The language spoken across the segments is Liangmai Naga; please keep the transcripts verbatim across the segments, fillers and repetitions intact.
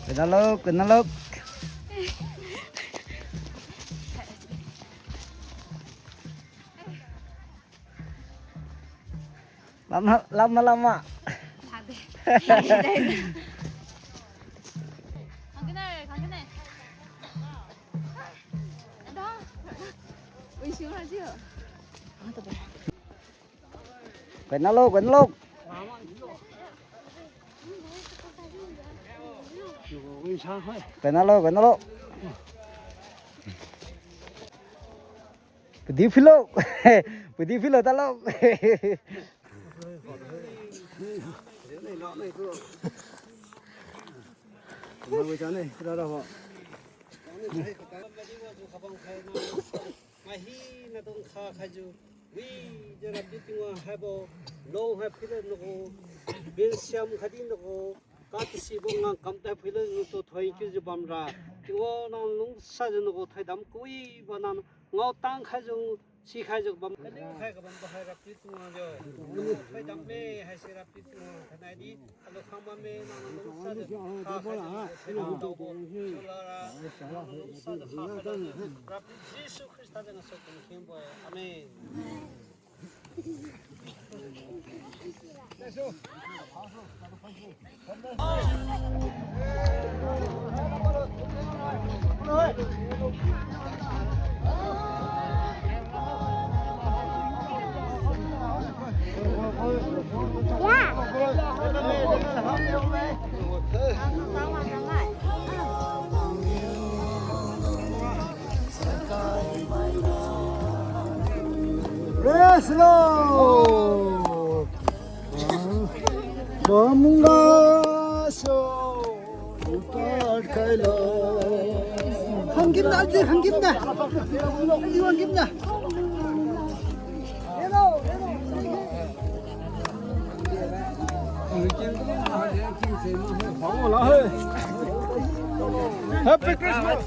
Kenalok, kenalok. Lama, lama, lama. Kenalok, kenalok. Kenalok, kenalok. Pudi philo. Pudi philo talok. Mai hina dung kha khaijiu, wijiu Rapiu Tingwang haibo, long hai phuilo nagu, bin siam khatdi nagu, katasibo ngang kamtai phuilo nagu tu thoi kiujiu bamra, Tingwang nang lungsajiu nagu thoidam kawibo nang ngao tang khaijiu, si khaijiu bam, kaliu khai kabambo hai Rapiu Tingwang jiu, nang thoidam me haise Rapiu Tingwang thainai di, alu khang bamme nang lungsajiu, kha khaijiu, thoidam taobo, sulara, nang lungsajiu, kha khaijiu, Rapiu Jesu Khrista jeng gasu kum khengbo-e. Amen. Praise Lord. Bamga so, upat khailo. Hangkim da, di hangkim da. Di hangkim da. Happy Christmas.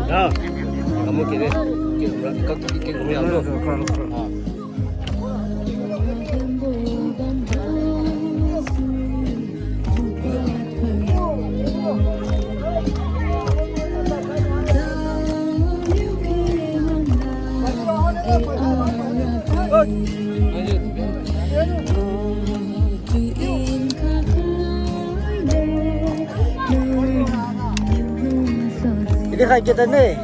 Ya, kamu kiri, kiri, kiri, kiri, kiri, kiri, kiri. Khai kita ne.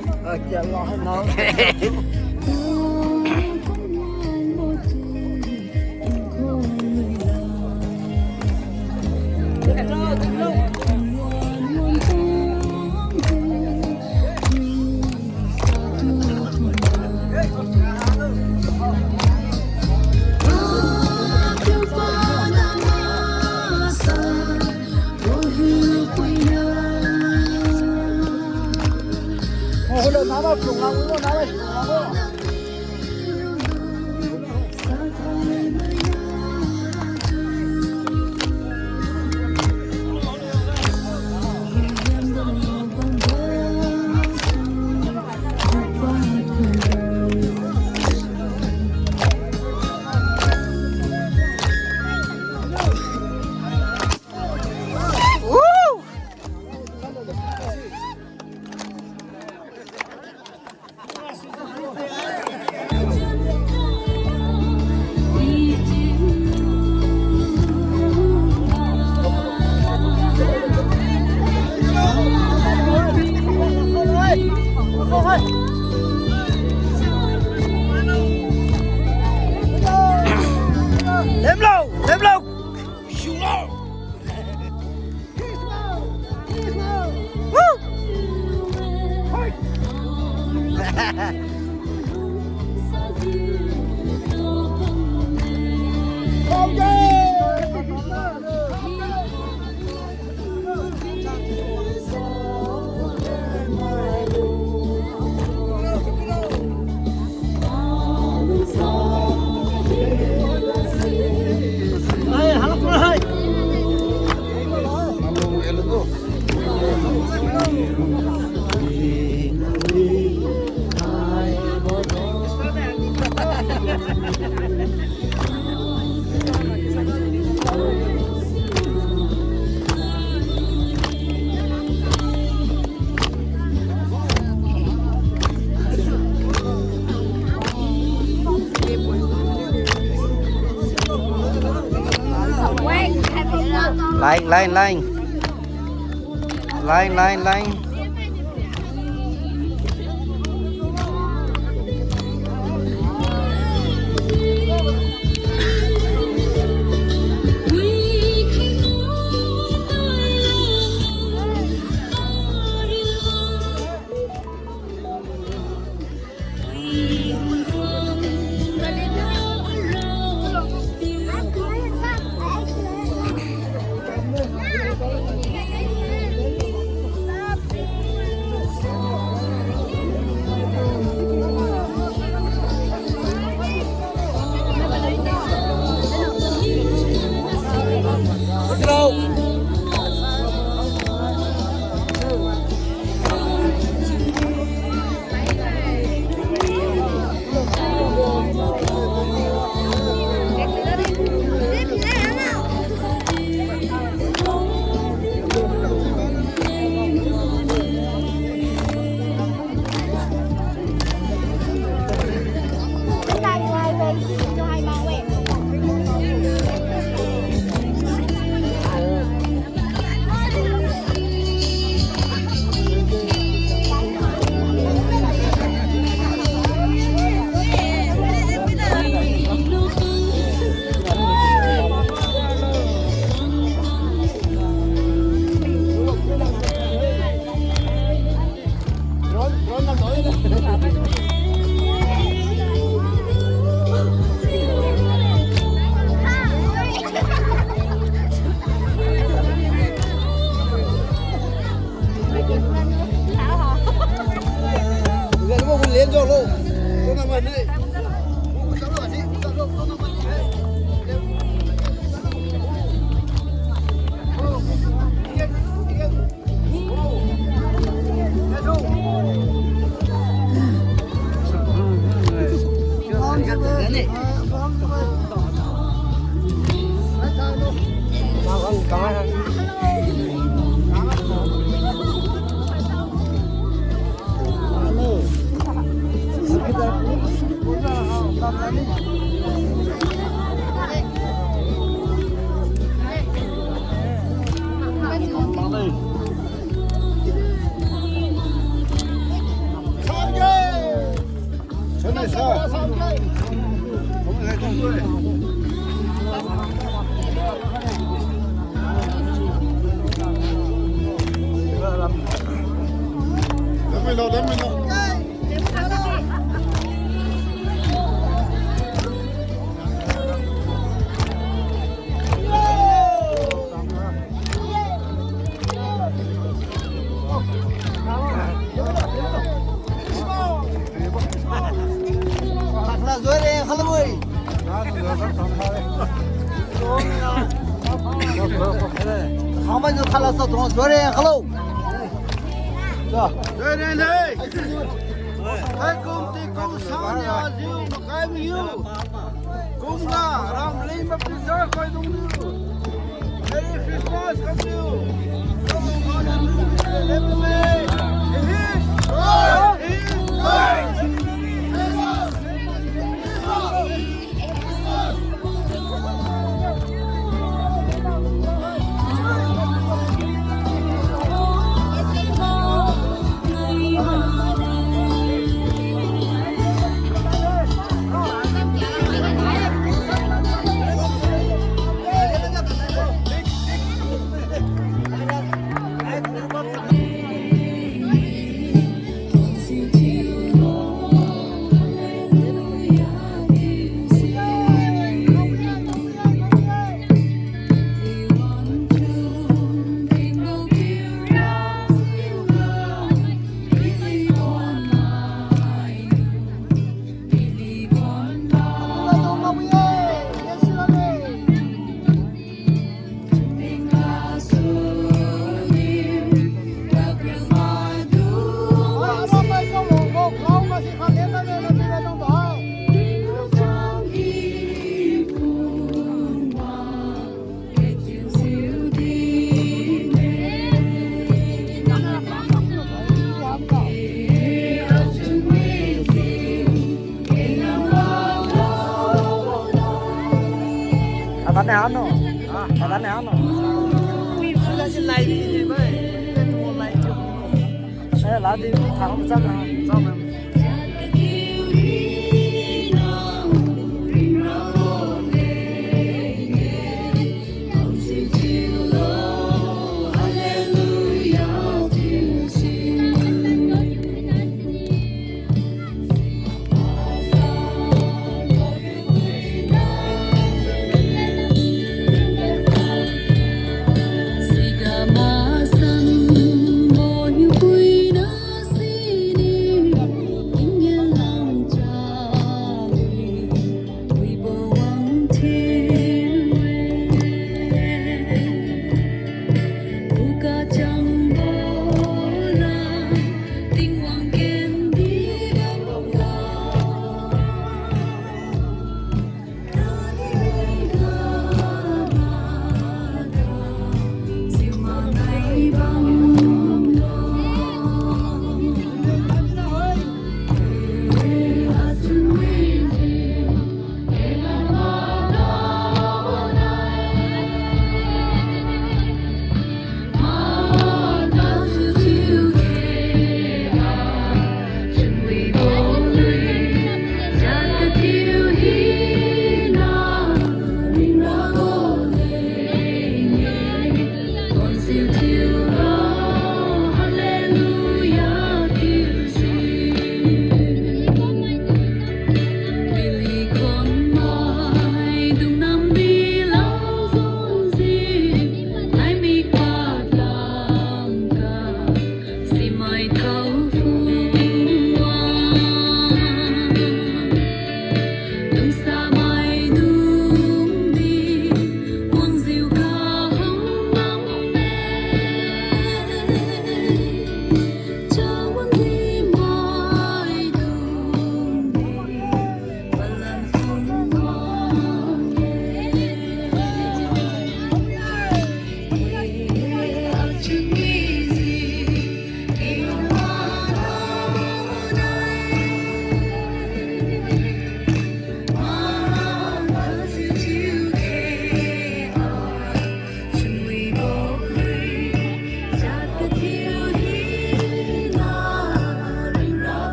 Lemlo, lemlo. Woo! Line, line, line. Line, line, line. Khangmai ju khala sa tuang joire khalo. Joire le. Haikum tingkum sangnia jiu makai miu. Kumga ram lima preserve khaidung niu. Merry Christmas kamniu. Adan ne hano. Adan ne hano. Eh, ladi thang chang na.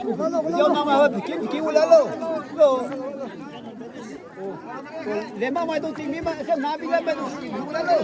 Yo, nama ho, bikin, bikin ulalo. Lo. Lema mai tu tingmi mai, sa nabi lema tu ulalo.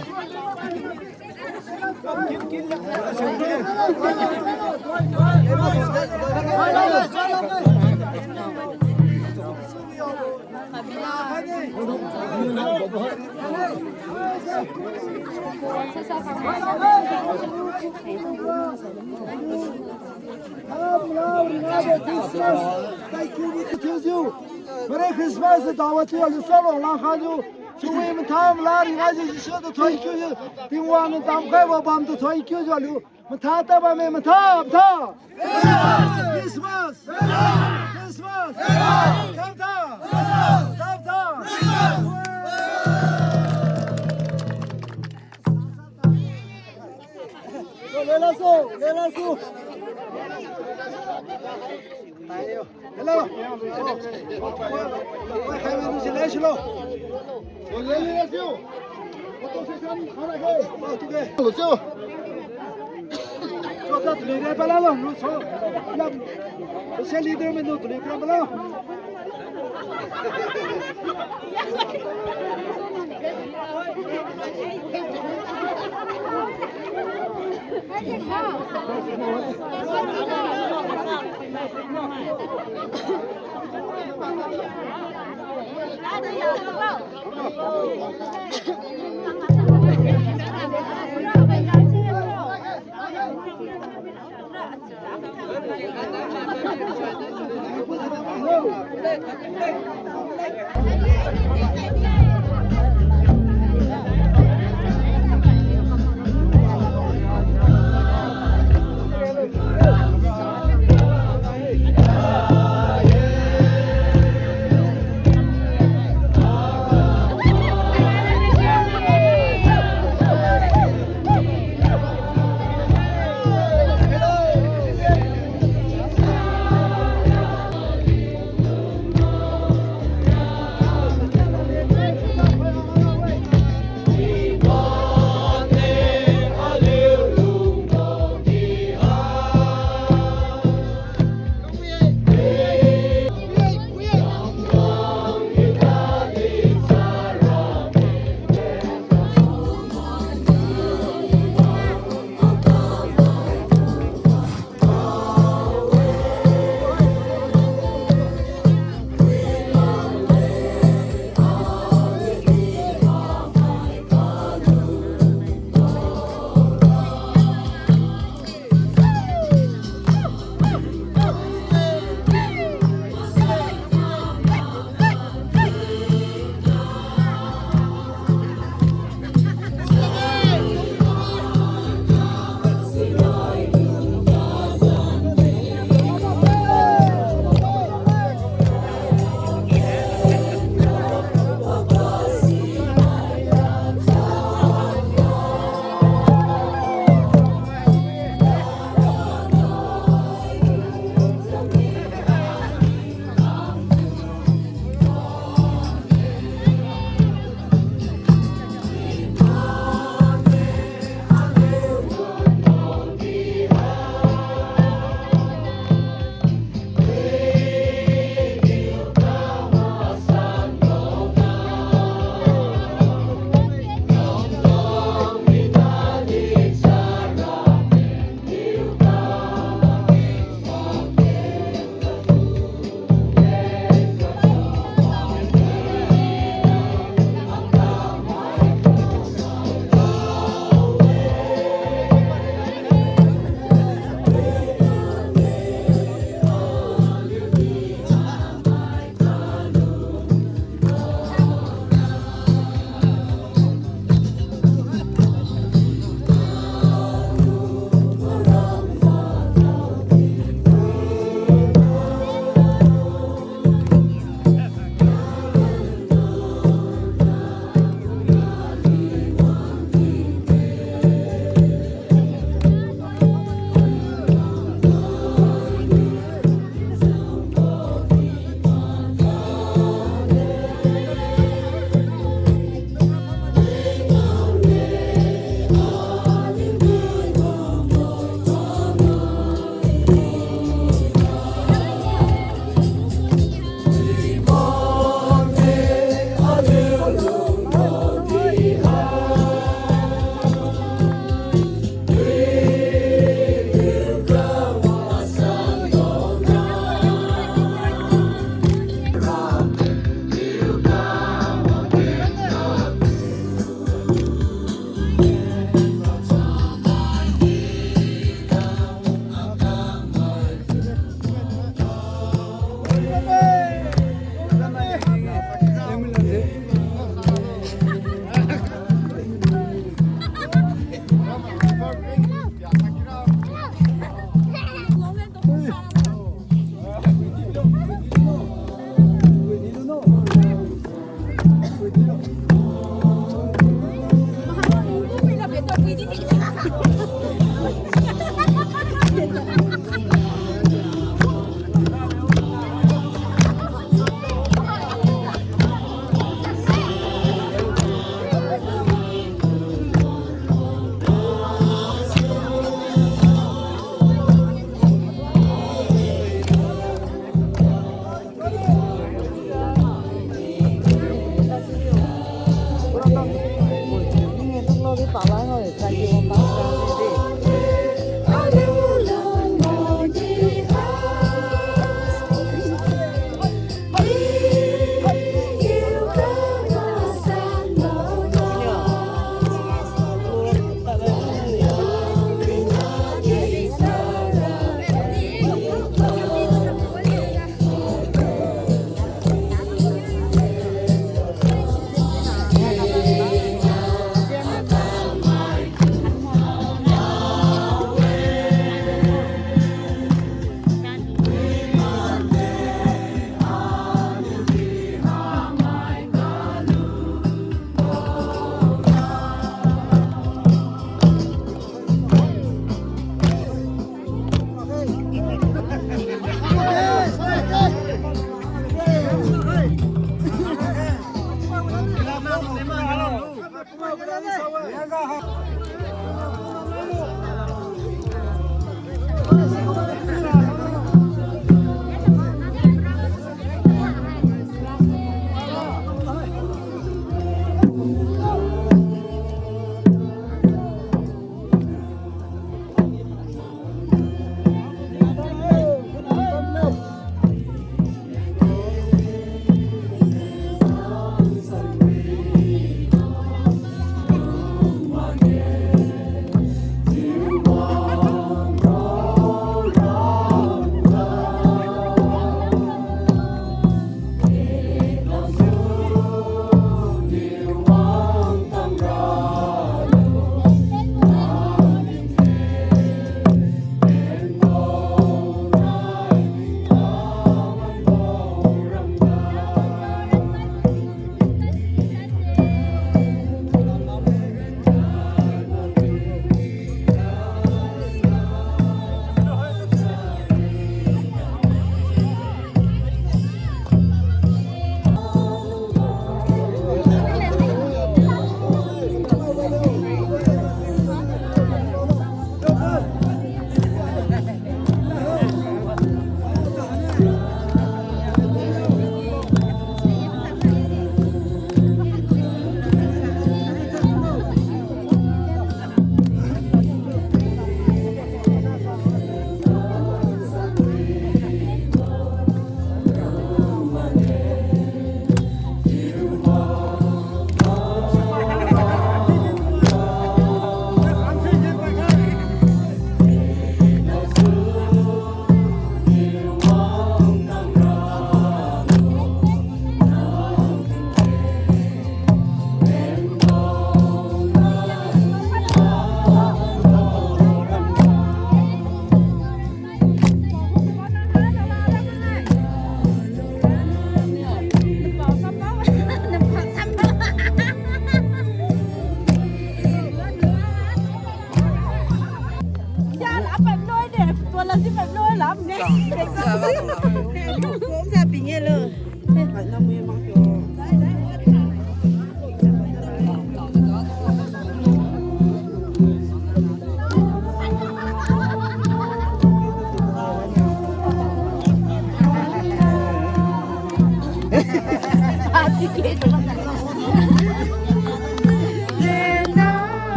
Merry Christmas, dawa tiu aliu salong lang khajiu. Chiu-e matham la ringaijiu Jesu tu thank you jiu. Tingwang niu damkhaibo bam tu thank you jiu aliu. Matha ta bamme, matha, matha. Christmas. Christmas. Matha, matha. Matha, matha. So, lelasu, lelasu. Hello. Hello.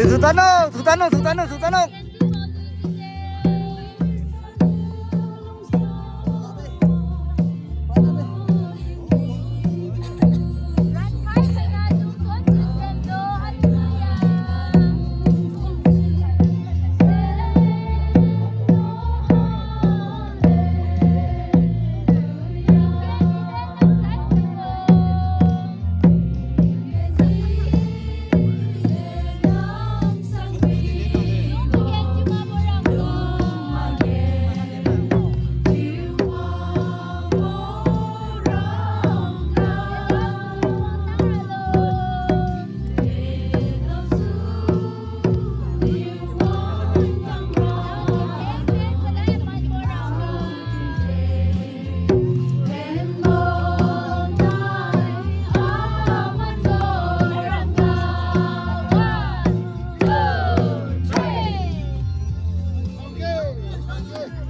Thutanok, thutanok, thutanok, thutanok.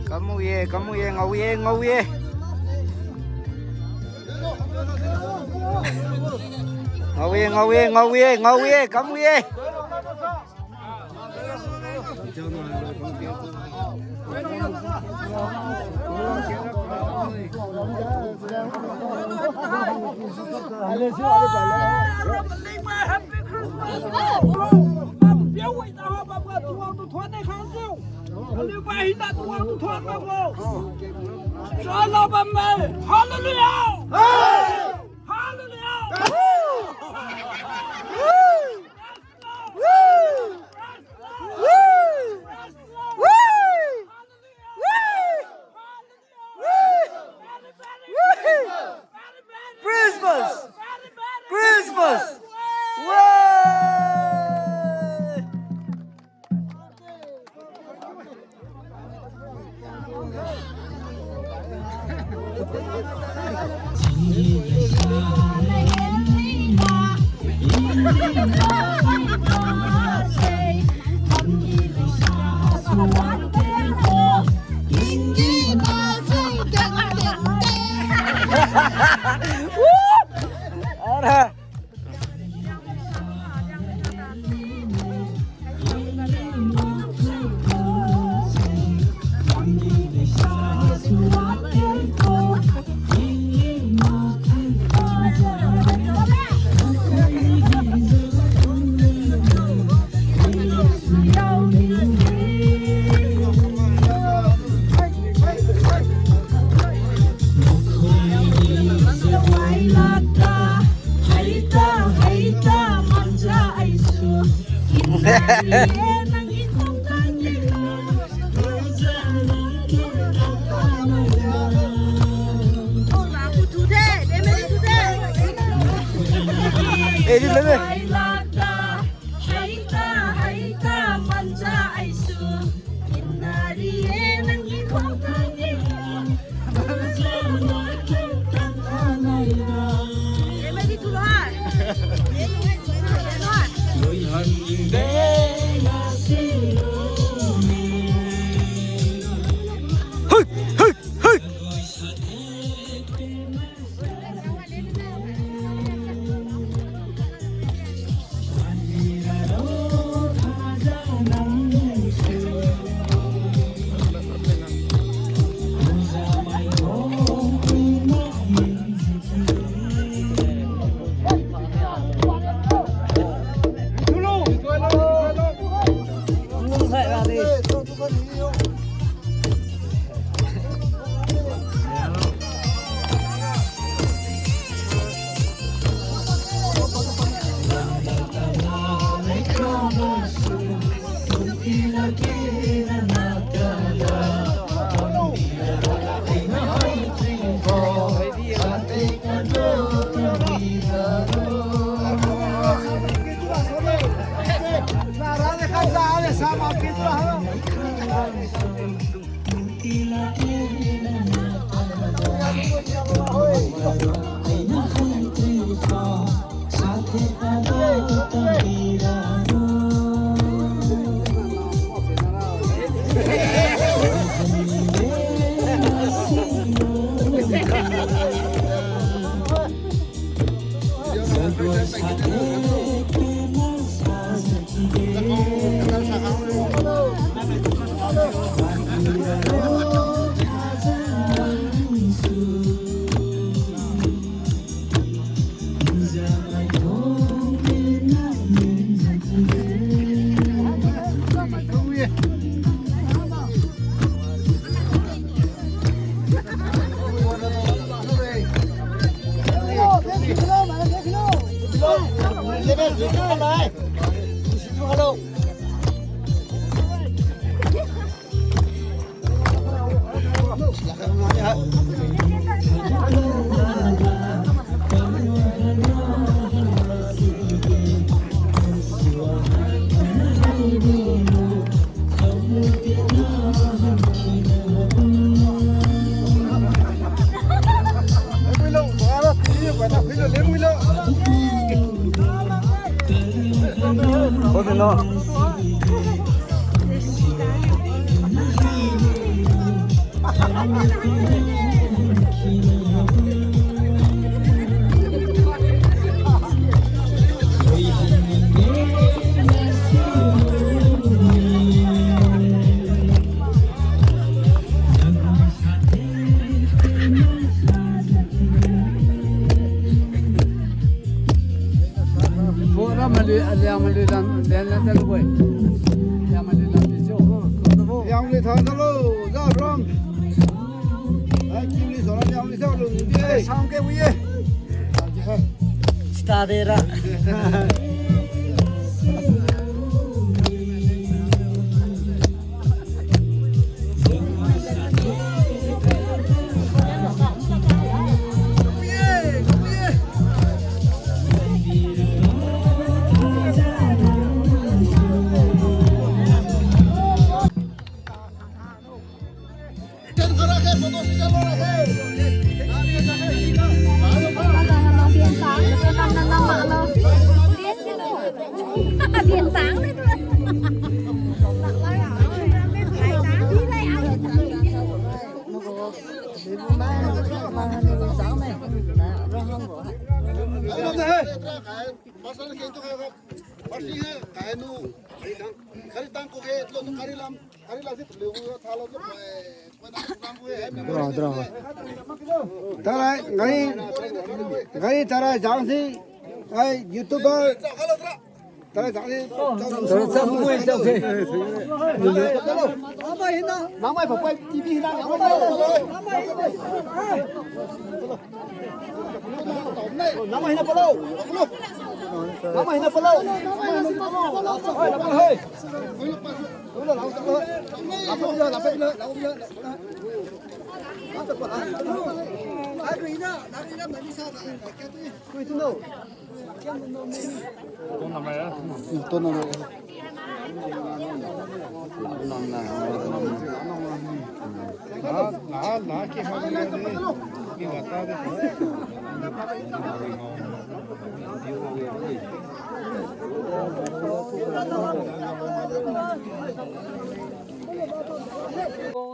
Kamu ye, kamu ye, ngao ye, ngao ye. Ngao ye, ngao ye, ngao ye, ngao ye, kamu ye. Hallelujah! Hallelujah! Christmas! Christmas! Woi! Ara. Bo ra mali, aliang mali lam, lian lam tan boi. Aliang mali lam di jo. Aliang mali thang talo, ja ram. Ai, kim li so aliang mali sa lo ni di. Sang ke wi ye. Sta de ra. Tarai, ngai, ngai tarai jang si, ai, YouTuber. Tarai jang si. Tarai jang si. Namai papai T V hina. Namai hina palo. Namai hina palo. Namai hina palo. Hai.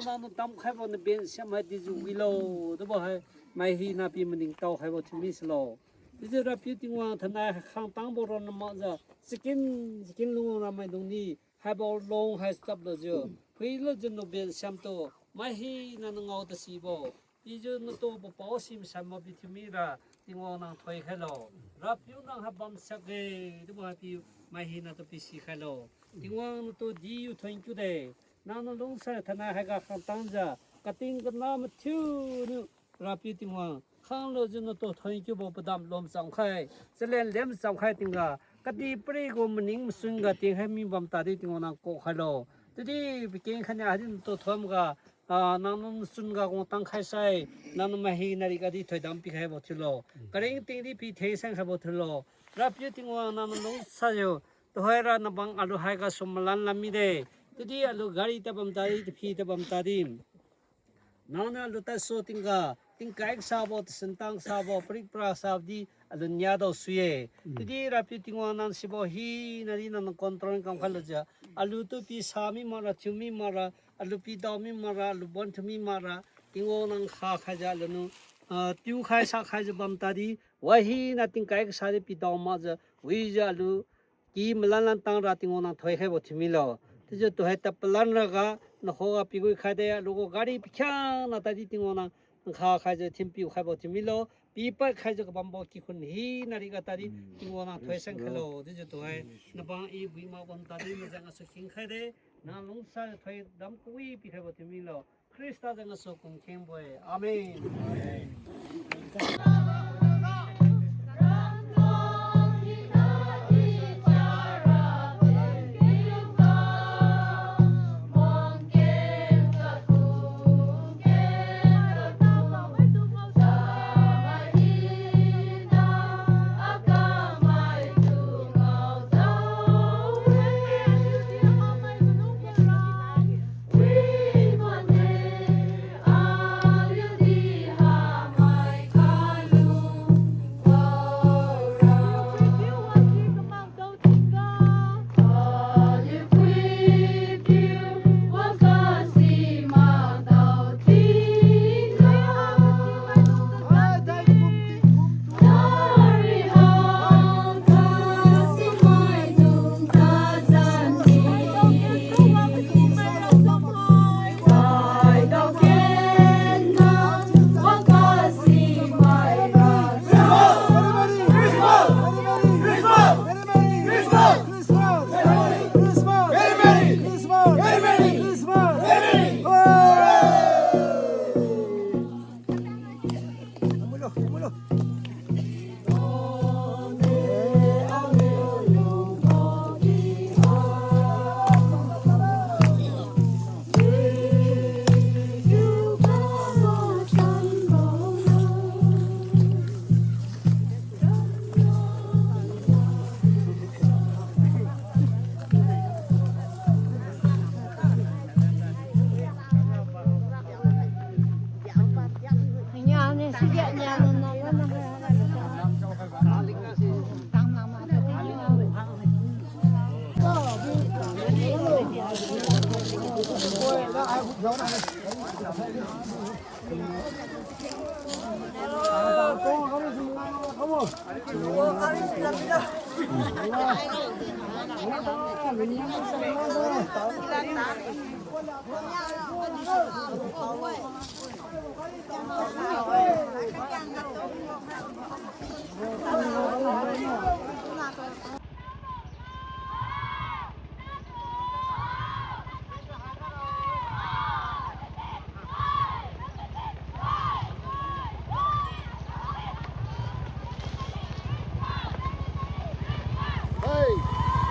Nangniu damkhaibo naben siam hai dijiu wilo, dibo hai mai hina pi maningtao khaibo thiumi silo. Dijiu Rapiu Tingwang thainai khangtangbo ronna makjiu, chakin, chakin lung ramaidung ni, haibo long hai chaplujiu, phuilujiu naben siamtu, mai hina nangao tasibo, dijiu natu papao simsanbo pi thiumira, Tingwang nang thoikhailo. Rapiu nang hai bamsiakge, dibo hai pi mai hinatu pisikhailo. Tingwang natu diu thoikiu de. Nangniu lungsai thainai haiga khangtangjiu, kating kana mathiuniu Rapiu Tingwang, khanglujiu natu thonkiubo padam lom chamkhai, chalen lem chamkhai tingga, kadihpiri gu maning masun ga tingkhai mi bam tadi Tingwang nang kokhailo. Chiudi pakeng khainiu haidi natu thonga, ah, nangniu machun ga wangtang khaisai, nangniu mahina riga di thoidam pikhaibo thiulo. Karingting di pi theng sangkhaibo thiulo. Rapiu Tingwang nangniu lungsajiu, tuhoira nabang alu haigasu malan lam mide. Chiudi alu gari ta bam tadi, taphi ta bam tadi. Nangniu alu tadsu tingga, tingkai kasabo, tasintang kasabo, parik para kasabo di alu niadao sui-e. Chiudi Rapiu Tingwang nang sibo hina di nangniu control kamkhai lujiu, alu tu pisa mi makra, thiu mi makra, alu pidao mi makra, alu bon thiu mi makra, Tingwang nang kha khaijiu aluniu, ah, tiukhai sakhaijiu bam tadi, wahina tingkai kasa di pidao makjiu, wijiu alu ki malan lan tangra Tingwang nang thoikhaibo thiu milo. Chiujiu tuhoi tapalan raga, nakhuga pigui khaide, alu gu gari pakhiangna tadi Tingwang nang nkha khaijiu thinpiu khaibo thiu milo. Pipad khaijiu kabambo kikhun hina riga tadi Tingwang nang thoisang khailo. Chiujiu tuhoi nabang i bui mak bam tadi majang asu kheng khaide, nang lungsa thoidam kawi pikhaibo thiu milo. Khrista jeng asu kum khengbo-e. Amen.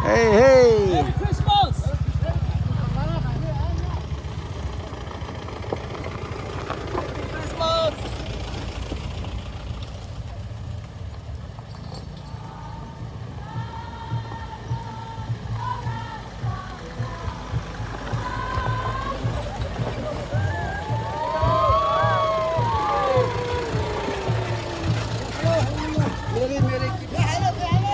Hey, hey. Merry Christmas! Merry Christmas!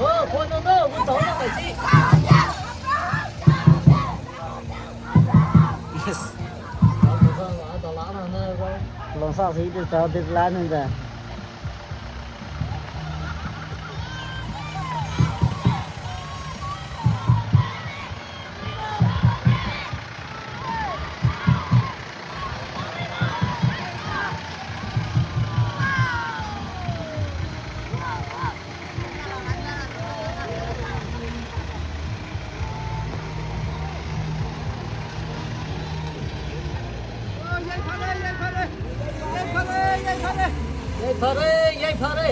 Oh, phone no no, gu tao na kai si. Yes. Longsa si di tao di la nung da. Yaiphare, yaiphare. Yaiphare, yaiphare.